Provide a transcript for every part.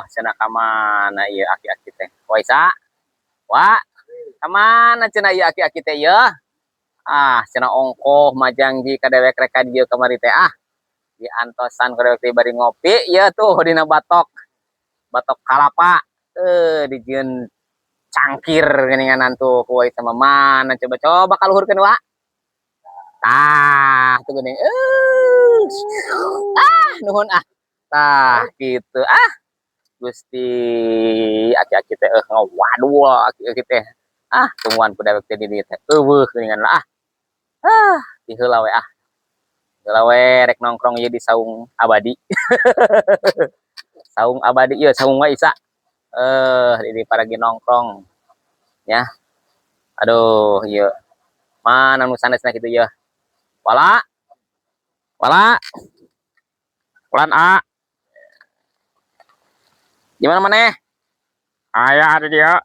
Cenah ka mana ieu aki-aki teh? Wa Isa? Wa, ka mana cenah ieu aki-aki teh ieu? Ah, cenah ongkoh majangji ka dewek rek ka dieu kamari teh ah. Diantosan ku dewek teh bari ngopi ieu tuh dina batok. Batok kalapa. Dijieun cangkir geuninganan tuh ku Wa Isa mah. Mana coba coba kaluhurkeun, Wa. Tah, tuh geuning. Ah, nuhun ah. Tah, gitu ah. Gusti, aki-aki teh ngawadul aki-aki teh. Ah, tungguan ku dewek teh di dieu teh. Euweuh geuningan lah ah. Ah, di heula we ah. Heula we rek nongkrong ieu di saung abadi. Saung abadi ieu saung Wa Isa. Di dieu paragi nongkrong. Ya. Aduh, ieu. Mana nu sanesna kitu ieu? Wala. Wala. Pelan A. Gimana maneh? Aya di dieu.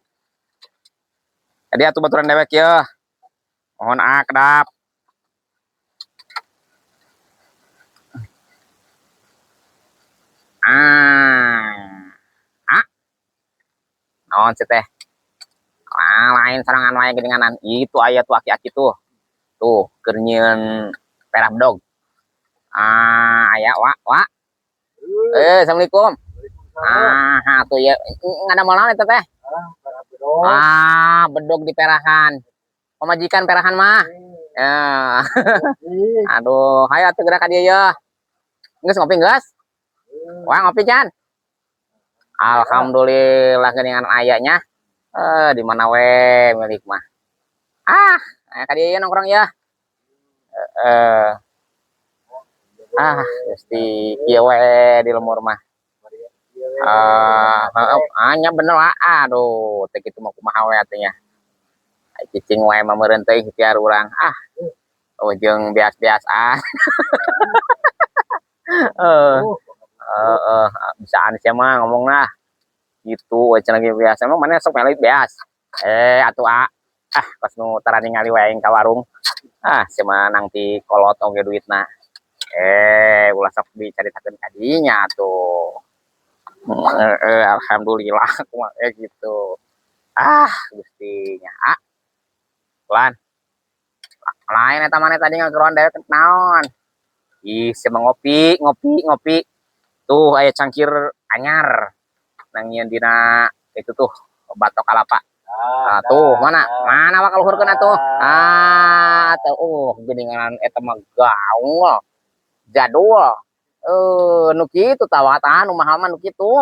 Tadi atuh baturan dewek ieu. Mohon A kedap. Ah. A. Naon sih teh? Ah, lain serangan wae geuninganan. Itu aya tuh aki-aki tuh. Tuh, keur nyieun perah bedog. Ah, aya wa, wa. Assalamualaikum. Ah, tuh ya ngadamel naon eta teh? Ah, bedog diperahan. Pamajikan perahan mah. Ya. Aduh, hayo atuh geura ka dieu ye. Geus ngopi geus? Wah, ngopi can? Alhamdulillah geuningan aya nya. Di mana we milik mah. Ah, aya ka dieu nongkrong ya. Ah, Gusti, kieu we di lembur mah. Ah, heeh, ah nya bener ah. Aduh, teh kitu mah kumaha we atuh nya. Ai cicing wae mah meureun teh ikhtiar urang. Ah. Oh, jeung beas-beas ah. Heeh, bisaan sia mah ngomong lah. Gitu we cenah ge biasa emang maneh sok meuli beas. Atuh ah. Ah, kos nu tara ningali wae aing ka warung. Ah, sia mah nangti kolot oge duitna. Ulah sok dicaritakeun ka dinya atuh. Heeh, alhamdulillah kumaha gitu. Ah, Gusti nya. Ah. Pelan. Lain eta maneh tadi ngageroan dewek naon? Ih, sia mah ngopi, ngopi, ngopi. Tuh aya cangkir anyar. Nang nyieun dina itu tuh batok kalapa. Ah, tuh mana? Mana wa kaluhurkeun atuh? Ah, tuh geuningan eta mah gaul. Jadul. Nu kitu tawatan nu mahal mah nu kitu.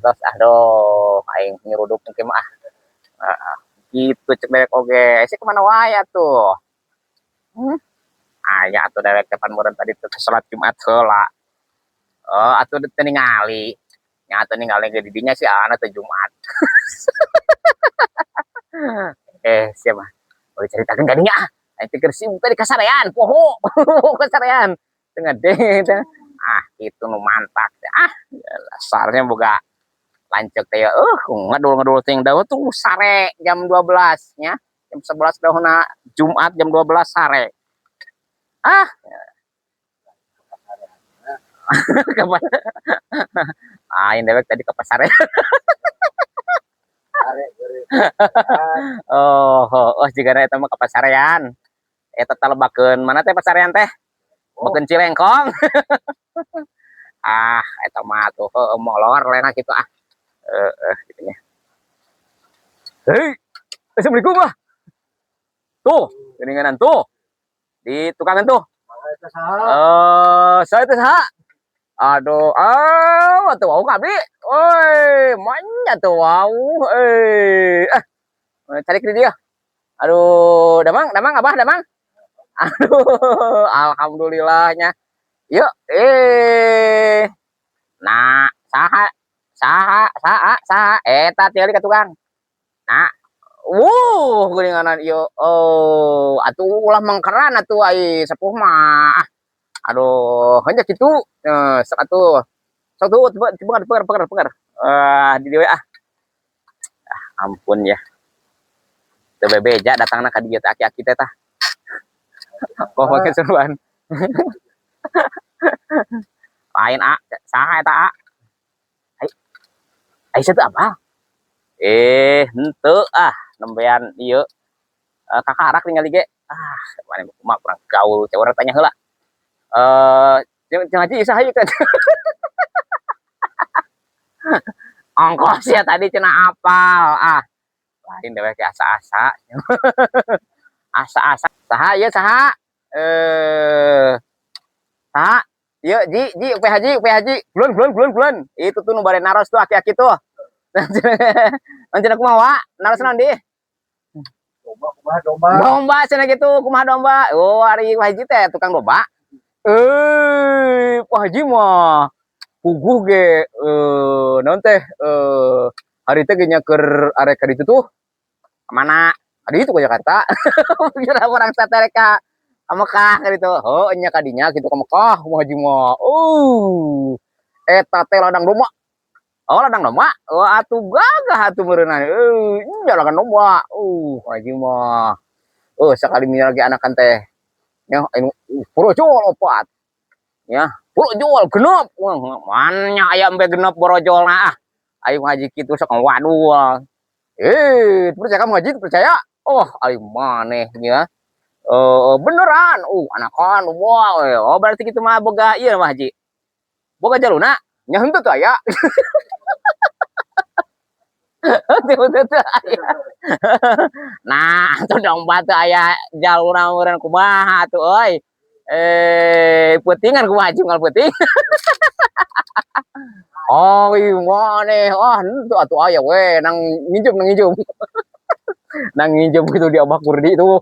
Terus aduh aing nyeruduk engke mah ah. Heeh. Gitu cek dewek oge. Sia kemana wae atuh? Aya atuh dewek teh pan meureun tadi teh salat Jumat heula. Oh, atuh teu ningali. Nya atuh ningali ge di dinya si aana teh Jumat. Sia mah. Ulah caritakeun ka dinya ah. Aing teh keur sibuk tadi kasarean, poho. Kasarean. Teu ngedeng teh. Ah, kitu nu mantak teh. Ah, dasarnya boga lanceuk teh ngedul-ngedul ting daun tuh sare jam 12 nya. Jam 11 daunna Jumat jam 12 sare. Ah. Kapan? Aing dewek tadi ke pasar. Oh, oh, jigana eta mah ka pasarean. Eta teh lebakeun mana teh pasarean teh? Bakeun Cilengkong. Ah, eta mah tuh heueuh molor lena kitu ah. Heeh, kitu nya. Hei. Assalamualaikum ah. Tuh, geuninganan tuh. Di tukangan tuh. Saya teh saha? Aduh, ah, atuh wau ka abdi. Oi, manya tuh wau. Ah. Cari ke dia. Aduh, damang, damang abah, damang. Aduh, alhamdulillahnya. Yuk, Nah, saha? Saha, saha, saha. Eta tiali ka tukang. Nah, wuh, geuninganan ieu. Oh, atuh ulah mangkeran atuh ai sepuh mah. Aduh, hanya kitu. Sok atuh. Sok tuh, coba, pegar, pegar, pegar. Di dieu ah. Ah, ampun ya. Teu bebeja datangna ka dieu teh aki-aki teh tah. Kok make seruan. Lain a, saha eta a? Aisyah teu apa? Eh, henteu ah, nembean ieu. Kakarak ningali ge. Ah, mana mah kurang gaul, cek urang tanya heula. Eh, jeung haji saha ieu teh? Ongkos ya tadi cenah apal. Ah, lain dewek ge asa-asa. Asa-asa. Saha ieu saha? Eh, saha? Ieu ji ji P Haji, P Haji. Bulan bulan bulan bulan. Itu tuh nu bade naros tuh aki-aki tuh. Lanjut kumaha wa? Naros naon di? Domba, kumaha domba? Domba cenah gitu, kumaha domba? Oh, ari Pak Haji teh tukang domba. Eh, Pak Haji mah puguh ge naon teh hari teh ge nya keur arek ka ditu tuh. Kemana? Ka ditu ke Jakarta. Kira urang saterek ka Mekah ka ditu. Heuh nya ka dinya kitu ka Mekah Pak Haji mah. Eta teh ladang domba. Oh, ladang domba. Oh, atuh gagah atuh meureunna. Nya ladang domba. Pak Haji mah. Sakali minya lagi anakan teh. Ya, anu borojol opat. Ya, borojol genep. Mana aya embe genep borojolna ah. Ayo ngaji kitu sok waduh. Eh, percaya kamu ngaji percaya? Oh, ayo maneh ya. Beneran. Anakan wah. Oh, berarti kitu mah boga ieu mah Haji. Boga jaluna? Nya henteu teu aya. Teu teu aya. Nah, atuh domba teu aya jaluna meureun kumaha atuh euy. Eh, peutingan kumaha Haji unggal peuting. Oh, ieu maneh. Ah, henteu atuh aya we nang nginjem nang nginjem. Nang nginjem gitu di Abah Kurdi tuh.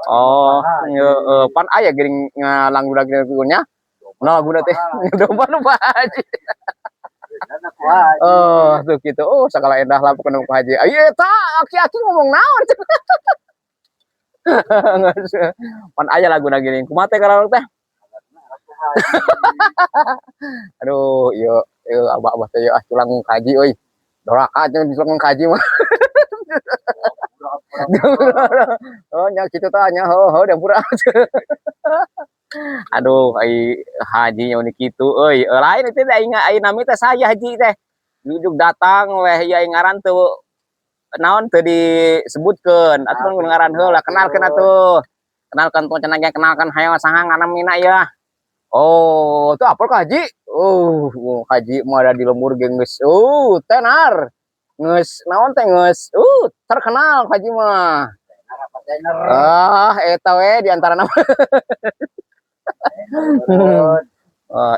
Oh, heeh, pan aya geuning ngalangguda nya. Nah, laguna teh domba nu Pak Haji. Oh, tuh gitu. Oh, sagala endah lah pokona Pak Haji. Ayo eta aki-aki ngomong naon. Pan aya laguna geuning. Kumaha teh kalau teh? Aduh, ieu ieu abah-abah teh ah culang kaji euy. Doraka jeung diculang kaji mah. Oh, nya kitu tah nya heuh heuh diampura. Aduh, ai haji nya unik kitu euy. Lain itu teh aing ai nami teh saya haji teh. Jujuk datang weh ieu aing ngaran teu naon teu disebutkeun. Atuh ngaran heula kenalkeun atuh. Kenalkan tuh cenah ge kenalkan hayo saha ngaran ya. Oh, itu apa ka haji? Oh, haji mah ada di lembur ge geus tenar. Geus naon teh geus terkenal haji mah. Ah, eta we di antara nama.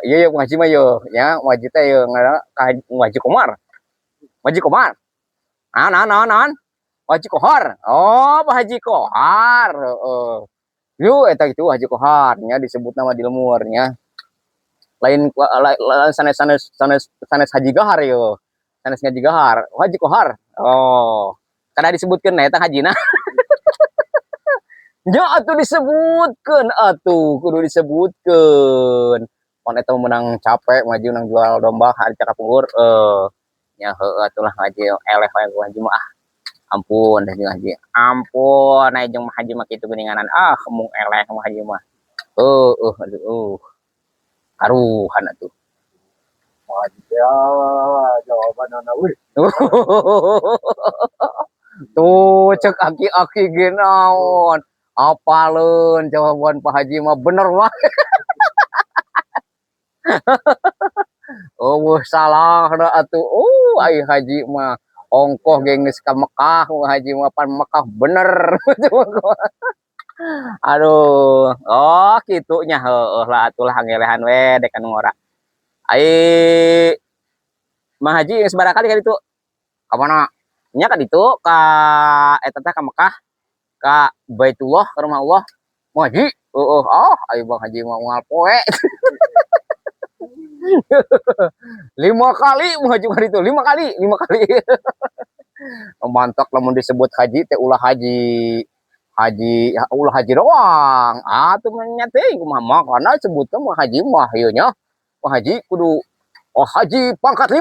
Iya ya ngaji mah yo, ya ngaji teh yo ngaran ngaji Komar. Ngaji Komar. Naon naon naon naon? Haji Kohar. Oh, Pak Haji Kohar. Heeh. Yo eta gitu Haji Kohar nya disebut nama di lemur nya. Lain lain sanes sanes sanes sanes Haji Gahar yo. Sanes Haji Gahar, Haji Kohar. Oh. Kada disebutkeun eta hajina. Nya atuh disebutkeun atuh, kudu disebutkeun. Pan eta menang capek maju nang jual domba hari cakapungkur nya heueuh atuh lah ngaji eleh we ku haji mah ah. Ampun deh jeung haji. Ampun aya jeung haji mah kitu geuninganan ah mung eleh mah haji mah. Heueuh aduh. Karuhan atuh. Haji ya jawabanana euy. Tuh cek aki-aki ge naon. Apaleun jawaban Pak Haji mah bener wae. Eueuh salah da atuh. Ai haji mah ongkoh ge geus ka Mekah, haji mah pan Mekah bener. Aduh, oh kitu nya heueuh lah atuh lah ngelehan we dek anu ngora. Ai Mang Haji geus sabaraha kali ka ditu? Ka mana? Nya ka ditu ka eta teh ka Mekah, ka Baitullah, ka rumah Allah. Mang Haji, heueuh ah ai Bang Haji mah moal poe. 5 kali Mang Haji ka ditu, 5 kali, 5 kali. Mantap lamun disebut haji teh ulah haji. Haji ulah haji doang. Atuh mah nya teh kumaha mah karena sebutna mah haji mah ieu nya. Mah haji kudu oh haji pangkat 5.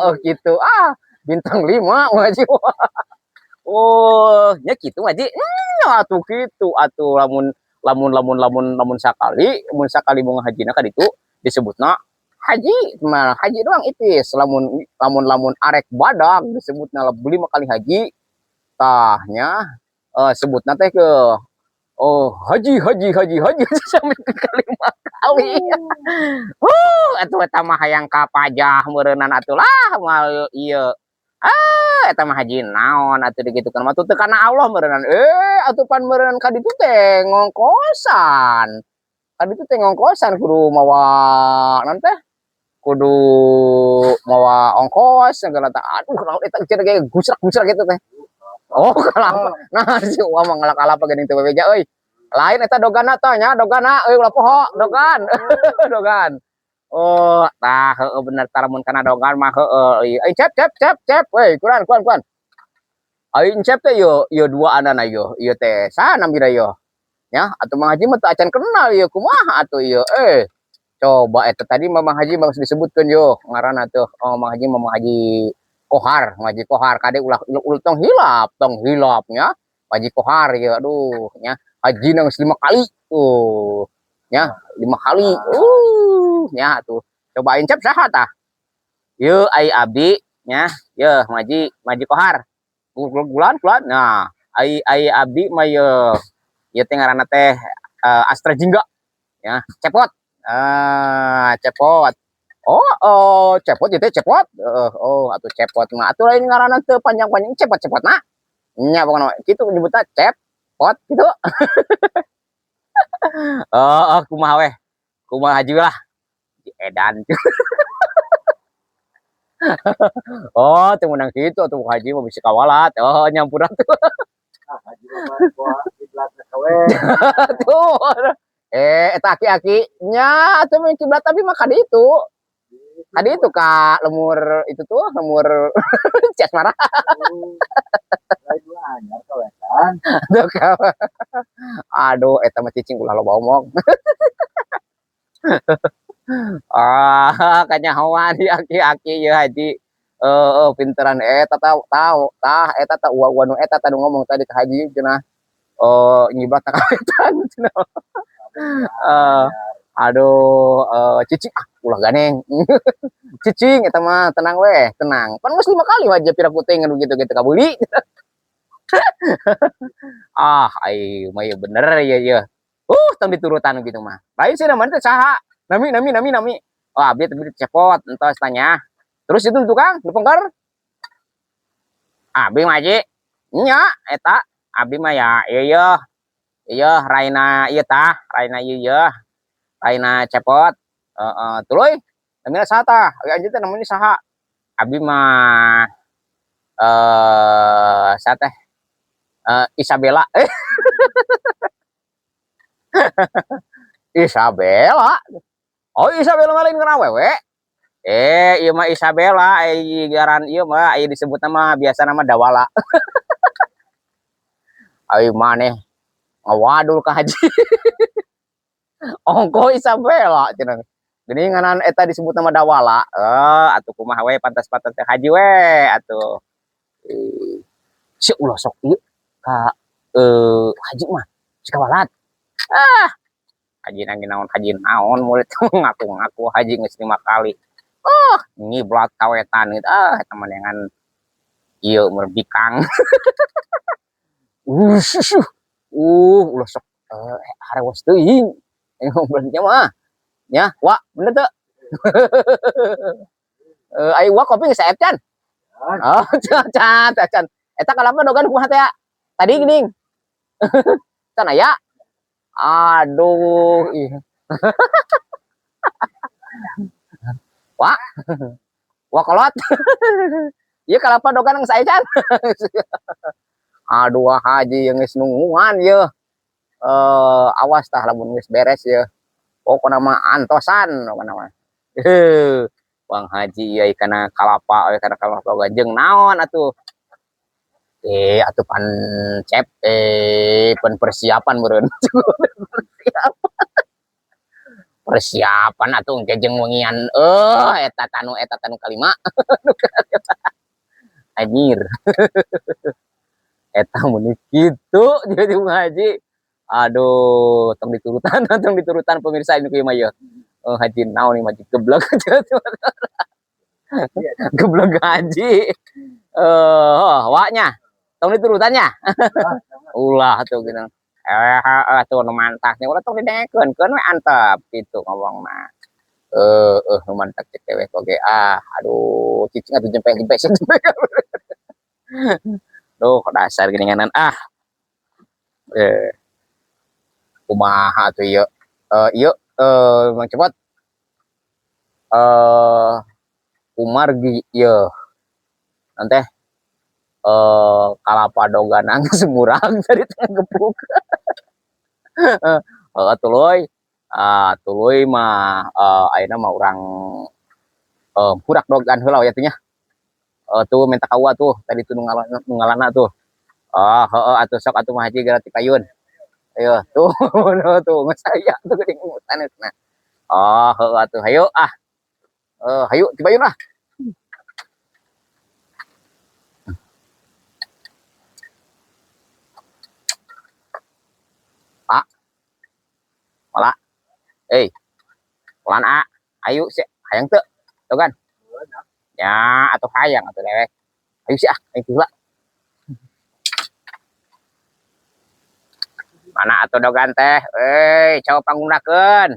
Oh gitu. Ah, bintang 5 Mang Haji. Oh, nya kitu Haji. Atuh kitu atuh lamun lamun lamun lamun lamun sakali, mun sakali mau ngahajina ka ditu Disebutna haji mah haji doang ipis. Lamun lamun lamun arek badag disebutna 5 kali haji tah nya, sebutna teh ke oh haji haji haji haji sampai ke 5 kali. Atuh eta mah hayang ka pajah meureunan atuh lah moal ieu. Ah, eta mah haji naon atuh digitukeun mah, teu kana Allah meureunan. Atuh pan meureun ka ditu teh ngongkosan. Ka ditu teh ngongkosan, kudu mawa naon teh? Kudu mawa ongkos segala tah. Aduh, naon eta cenah ge gusrak-gusrak gitu teh. Oh, kalapa. Nah, si Uwa mah ngalak kalapa geuning teu bebeja euy. Lain eta dogana tah nya, dogana euy, ulah poho, dogan. Dogan. Oh, tah heueuh bener tah, lamun kana dogan mah heueuh. Euy, cep cep cep cep euy, kuran kuran kuran. Ai Encep teh ieu ieu dua anana ieu. Ieu teh saha namina ieu? Ya, atuh Mang Haji mah teu acan kenal ieu, kumaha atuh ieu? Coba eta tadi mah Mang Haji mah disebutkeun yo ngaranna tuh. Oh, Mang Haji mah Mang Haji Kohar, Mang Haji Kohar kade, ulah ulah tong hilap nya. Mang Haji Kohar ieu, aduh nya. Haji geus 5 kali tuh. Ya, 5 kali. Nya tuh. Coba Encep saha tah? Ieu ai abdi nya, yeuh Mang Haji, Mang Haji Kohar. Gulan gulan. Nah, ai ai abdi mah ieu ieu teh ngaranna teh Astra Jingga. Ya, Cepot. Ah, Cepot. Oh, Cepot ieu teh Cepot. Oh, atuh Cepot mah atuh lain ngaranna teu panjang-panjang, Cepot-cepot na. Nya pokona kitu nyebutna Cepot gitu. Oh, kumaha weh. Kumaha haji lah. Edan. Oh, teu meunang kitu atuh, haji mah bisi kawalat. Oh, nyampur atuh. Ah, haji mah bawa kiblatna we. Tuh. Eta aki-aki nya atuh mah kiblat tapi mah ka ditu. Ka ditu ka lemur itu tuh, lemur Ciasmara. Lain nu anyar kawetan. Tuh, aduh, eta mah cicing ulah loba omong. Ah, kanyahoan di aki-aki ieu haji. Heeh, pinteran eta tah tah tah eta tah uwa-uwa nu eta tah nu ngomong tadi ka haji cenah. Oh, ngiblat ka wetan cenah. Aduh, cicing ah ulah ganeng. Cicing eta mah tenang weh, tenang. Pan geus 5 kali aja pira kuting anu gitu-gitu kabeuli. Ah, ai mah ieu bener ieu ieu. Tong diturutan gitu mah. Lain sih namanya teh saha? Nami nami nami nami. Oh, abdi teh Cepot entos tanya. Terus itu tukang nu pengker? Abi mah haji. Nya eta abi mah ya ieu ieu. Ieu raina ieu tah, raina ieu ieu. Raina Cepot. Heeh, tuluy namina saha tah? Ari anjeun teh namanya saha? Abi mah saha teh? Isabella. Isabella. Oh, Isabella mah lain ngaran awewe. Ieu mah Isabella, ai ngaran ieu mah ai disebutna mah biasa nama Dawala. Ai maneh ngawadul ka haji. Ongko Isabella cenah. Geuning ngaran eta disebut nama Dawala. Atuh kumaha we, pantas-pantas teh haji we atuh. Eh, si ulah sok ieu ka haji mah si kawalat. Ah, haji nang naon, haji naon, murid ngaku-ngaku haji geus 5 kali. Oh, ngiblat kawetan gitu. Ah, eta mah neangan ieu merbikang. Ulah sok harewos teuing. Ngobrolnya mah. Ya, wa, bener teu? Ayo wa kopi geus saep can? Oh, can can can. Eta kalapa dogan kumaha teh? Tadi geuning. Can aya? Aduh, ih. Wa. Wa kolot. Ieu kalapa dogan geus aya can? Aduh, haji yang geus nungguan ye. Awas tah lamun geus beres ye. Pokona mah antosan pokona mah. Heuh. Bang Haji ieu kana kalapa euy, kana kalapa jeung naon atuh? Atuh pan cep pan persiapan meureun. Persiapan. Persiapan atuh engke jeung wengian eta tanu kalima. Anjir. Eta mun kitu jadi Bang Haji. Aduh, tong diturutan, tong diturutan pemirsa ini mah ye. Oh, haji naon nih, haji geblek. Geblek haji. Eh, oh, waknya. Tong diturutannya. Ulah tuh gitu. Eh, eh tuh nu mantaknya ulah tong didengekeun, keun we antep gitu ngomongna. Eh, eh nu mantak cek dewek oge ah, aduh, cicing atuh jempe-jempe jempe. Duh, dasar geuninganan ah. Eh, kumaha atuh ieu? Eh, ieu eh Mang Cepot. Eh, kumargi ieu. Nanti eh kalapa doganan geus murag tadi teh gebuk. Heeh, tuluy. Ah, tuluy mah ayeuna mah urang hurak dogan heula we atuh nya. Tuh minta ka Uwa tuh tadi tuh nu ngalana tuh. Oh, heeh atuh sok atuh mah haji geura ti payun. Ayo tuh tuh geus aya tuh geuning sanesna. Oh, heeh atuh hayu ah. Eh, hayu ti payun ah. Pak. Wala. Eh. Ulan a. Ayo sih, hayang teu. Tuh kan. Ya, atuh hayang atuh dewek. Ayo sih ah, ayo heula. Mana atuh dogan teh? Eh, coba panggunakeun.